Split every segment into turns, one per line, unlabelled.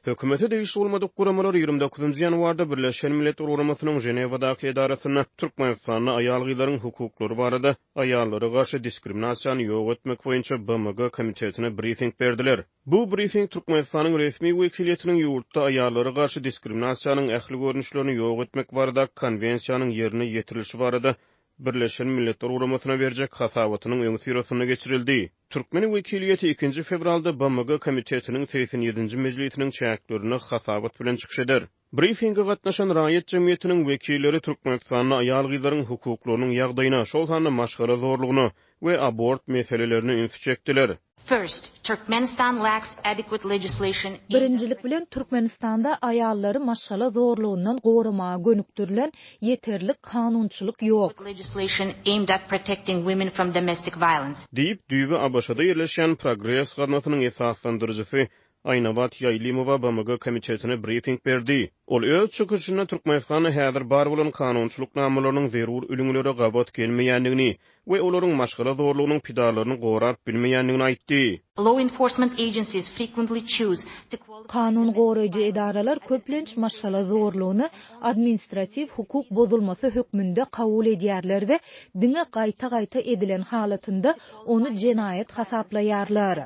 Hökümete degişli bolmadyk guramalar 29 nji ýanwarda Birleşen Milletler Guramasynyň Ženewadaky edarasynda Türkmenistanda aýal-gyzlaryň hukuklary barada Aýallara garşy diskriminasiýany ýok etmek boýunça BMG komitetine brifing berdiler. Bu brifing Türkmenistanyň resmi wekiliýetiniň ýurtda aýallara garşy diskriminasiýanyň ähli görnüşlerini ýok etmek baradaky Konwensiýanyň ýerine ýetirilişi barada Birleşen Milletler Guramasyna berjek hasabatynyň öňüsyrasynda geçirildi. Türkmen wekiliýeti ikinji fewralda BMG Komitetiniň 87-nji mejlisiniň çäklerinde hasabat bilen çykyş eder. Brifinge gatnaşan raýat jemgyýetiniň wekilleri Türkmenistanda aýal-gyzlaryň hukuklarynyň ýagdaýyna, şol sanda maşgala zorlugyna we abort meselelerine ünsi çekdiler.
First, Turkmenistan lacks adequate legislation aimed at.
Birinjilik bilen, Türkmenistanda aýallary maşgala zorlugyndan goramaga gönükdirilen ýeterlik kanunçylyk ýok.
legislation aimed at protecting women from domestic violence.
Diýip, düýbi ABŞ-da ýerleşýän Progres gaznasynyň esaslandyryjysy Aýnabat Ýaýlymowa BMG komitetine brifing berdi. Ol öz çykyşynda Türkmenistanda häzir bar bolan kanunçylyk namalarynyň zerur ülňülere gabat gelmeýändigini we olaryň maşgala zorlugynyň pidalaryny gorap bilmeýändigini aýtdy.
Law enforcement agencies frequently choose to qualify
Kanun goraýjy edaralar köplenç maşgala zorlugyny administratiw hukuk bozulmasy hökmünde kabul edýärler we diňe gaýta-gaýta edilen halatynda ony jenaýat hasaplaýarlar.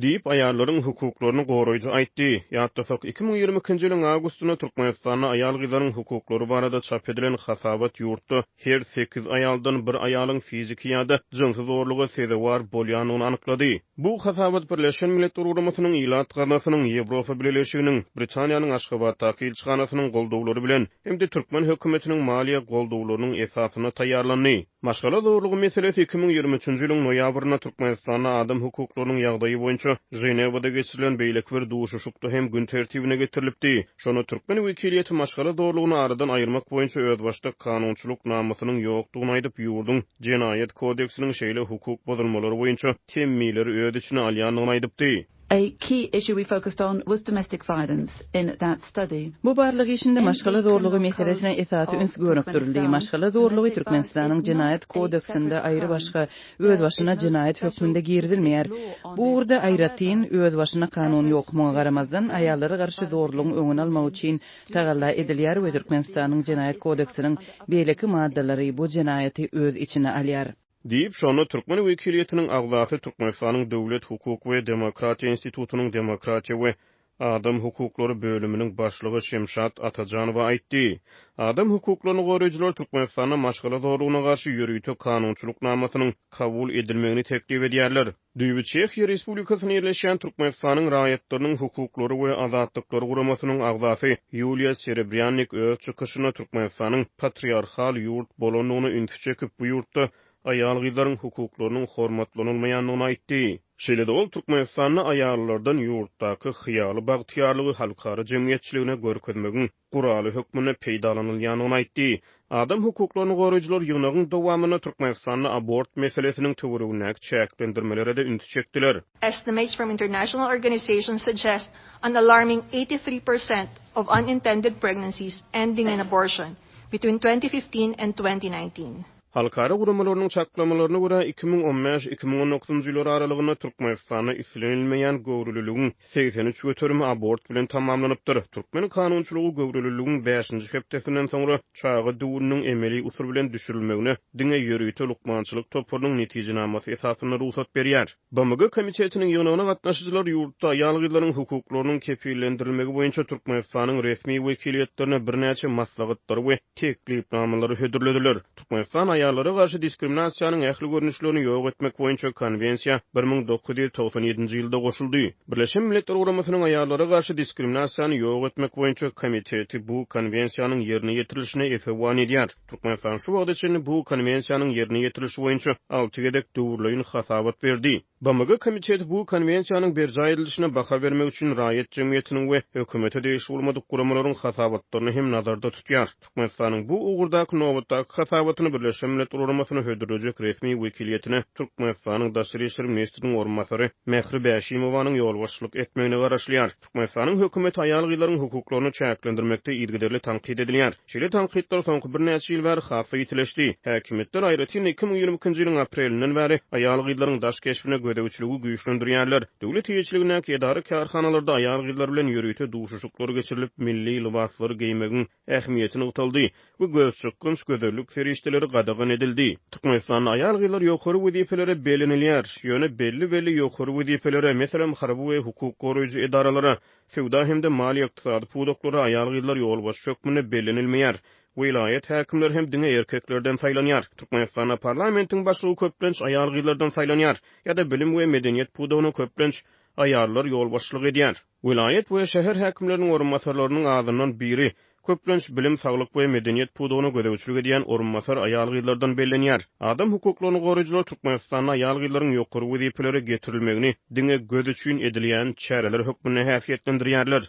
Diýip, aýallaryň hukuklaryny goraýjy aýtdy. Ýatlasak, 2022-nji ýylyň awgustynda Türkmenistanda aýal-gyzlaryň hukuklary barada çap edilen hasabat ýurtda her sekiz aýaldan bir aýalyň fiziki ýa-da jynsy zorluga sezewar bolýandygyny anyklady. Bu hasabat Birleşen Milletler Guramasynyň Ilat Gaznasynyň, Ýewropa Bileleşiginiň, Britaniýanyň Aşgabatdaky ilçihanasynyň goldawlary bilen hem-de türkmen hökümetiniň maliýe goldawlarynyň esasynda taýýarlandy. Maşgala zorlugy meselesi 2023-nji ýylyň noýabrynda Türkmenistanda adam hukuklarynyň ýagdaýy boýunça Ženewada geçirilen beýleki bir duşuşykda hem gün tertibine getirilipdi. Şonda türkmen wekiliýeti maşgala zorlugyny aradan aýyrmak boýunça özbaşdak kanunçylyk namasynyň ýokdugyny aýdyp, ýurduň Jenaýat kodeksiniň şeýle hukuk bozulmalary boýunça temmileri öz içine alýandygyny aýdypdy.
A key issue we focused on was domestic violence in that study.
Bu barlag işinde maşgala zorlugy meselesine esasy üns gönükdirildi. Maşgala zorlugy Türkmenistanyň Jenaýat kodeksinde aýry-başga, özbaşyna jenaýat hökmünde girizilmeýär. Bu ugurda aýratyn, özbaşyna kanun ýok. Muňa garamazdan, aýallara garşy zorlugyň öňüni almak üçin tagalla edilýär we Türkmenistanyň Jenaýat kodeksiniň beýleki maddalary bu jenaýaty öz içine alýar.
Diýip, şonda türkmen wekiliýetiniň agzasy Türkmenistanyň Döwlet, hukuk we demokratiýa institutynyň demokratiýa we adam hukuklary bölüminiň başlygy Şemşat Atajanowa aýtdy. Adam hukuklaryny goraýjylar Türkmenistanda maşgala zorlugyna garşy ýörite kanunçylyk namasynyň kabul edilmegini teklip edýärler. Düýbi Çehiýa Respublikasynda ýerleşýän Türkmenistanyň Raýatlarynyň hukuklary we azatlyklary guramasynyň agzasy Ýuliýa Serebrýannik öz çykyşynda Türkmenistanyň patriarhal ýurt bolandygyna ünsi çekip, bu ýurtda aýal-gyzlaryň hukuklarynyň hormatlanylmaýandygyny aýtdy. Şeýle-de ol Türkmenistanda aýallardan ýurtdaky hyýaly bagtyýarlygy halkara jemgyýetçiligine görkezmegiň guraly hökmünde peýdalanylýandygyny aýtdy. Adam hukuklaryny goraýjylar ýygnagyň dowamynda Türkmenistanda abort meselesiniň töweregindäki çäklendirmelere-de ünsi çekdiler.
Estimates from international organizations suggest an alarming 83% of unintended pregnancies ending in abortion between 2015 and 2019.
Halkara guramalarynyň çaklamalaryna görä, 2015, 2019-njy ýyllar aralygynda Türkmenistanda islenilmeýän göwreliligiň 83 göterimi abort bilen tamamlanypdyr. Türkmen kanunçylygy göwreliligiň bäşinji hepdesinden soňra çaga düwüniniň emeli usul bilen düşürilmegine diňe ýörite lukmançylyk toparynyň netijenamasy esasynda rugsat berýär. BMG Komitetiniň ýygnagyna gatnaşyjylar ýurtda aýal-gyzlaryň hukuklarynyň kepillendirilmegi boýunça Türkmenistanyň resmi wekiliýetlerine birnäçe maslahatlary we teklipnamalary hödürlediler. Türkmenistan aýallara garşy diskriminasiýanyň ähli görnüşlerini ýok etmek boýunça Konwensiýa 1997-nji ýylda goşuldy. Birleşen Milletler Guramasynyň Aýallara garşy diskriminasiýany ýok etmek boýunça Komiteti bu Konwensiýanyň ýerine ýetirilişine esewan edýär. Türkmenistan şu wagta çenli bu Konwensiýanyň ýerine ýetirilişi boýunça alty gezek döwürleýin hasabat berdi. BMG Komiteti bu Konwensiýanyň berjaý edilişine baha bermek üçin raýat jemgyýetiniň we hökümete degişli bolmadyk guramalaryň hasabatlaryny hem nazarda tutýar. Türkmenistanyň bu ugurdaky nobatdaky hasabatyny Birleşen Milletler Guramasyna hödürlejek resmi wekiliýetine Türkmenistanyň Daşary işler ministriniň orunbasary Mähri Bäşimowanyň ýolbaşçylyk etmegine garaşylýar. Türkmenistanyň hökümeti aýal-gyzlaryň hukuklaryny çäklendirmekde yzygiderli tankyt edilýär. Şeýle tankytlar soňky birnäçe ýyl bäri has-da ýitileşdi. Häkimiýetler, aýratyn-da 2022-nji ýylyň aprelinden bäri aýal-gyzlaryň daş keşbine göz. gözegçiligi güýçlendirýärler. Döwlet eýeçiligindäki edara-kärhanalarda aýal-gyzlar bilen ýörite duşuşyklar geçirilip, milli lybaslary geýmegiň ähmiýeti nygtaldy we gözçykgynç gözellik serişdeleri gadagan edildi. Türkmenistanda aýal-gyzlar ýokary wezipelere bellenilýär. Ýöne belli-belli ýokary wezipelere, meselem, harby we hukuk goraýjy edaralara, söwda hem-de maliýe-ykdysady pudaklara aýal-gyzlar ýolbaşçy hökmünde bellenilmeýär. Welaýat häkimleri hem diňe erkeklerden saýlanýar. Türkmenistanda parlamentiň başlygy köplenç aýal-gyzlardan saýlanýar ýa-da bilim we medeniýet pudagyna köplenç aýallar ýolbaşçylyk edýär. Welaýat we şäher häkimleriniň orunbasarlarynyň azyndan biri, köplenç bilim, saglyk we medeniýet pudagyna gözegçilik edýän orunbasar aýal-gyzlardan bellenýär. Adam hukuklaryny goraýjylar Türkmenistanda aýal-gyzlaryň ýokary wezipelere getirilmegini diňe göz üçin edilýän çäreler hökmünde häsiýetlendirýärler.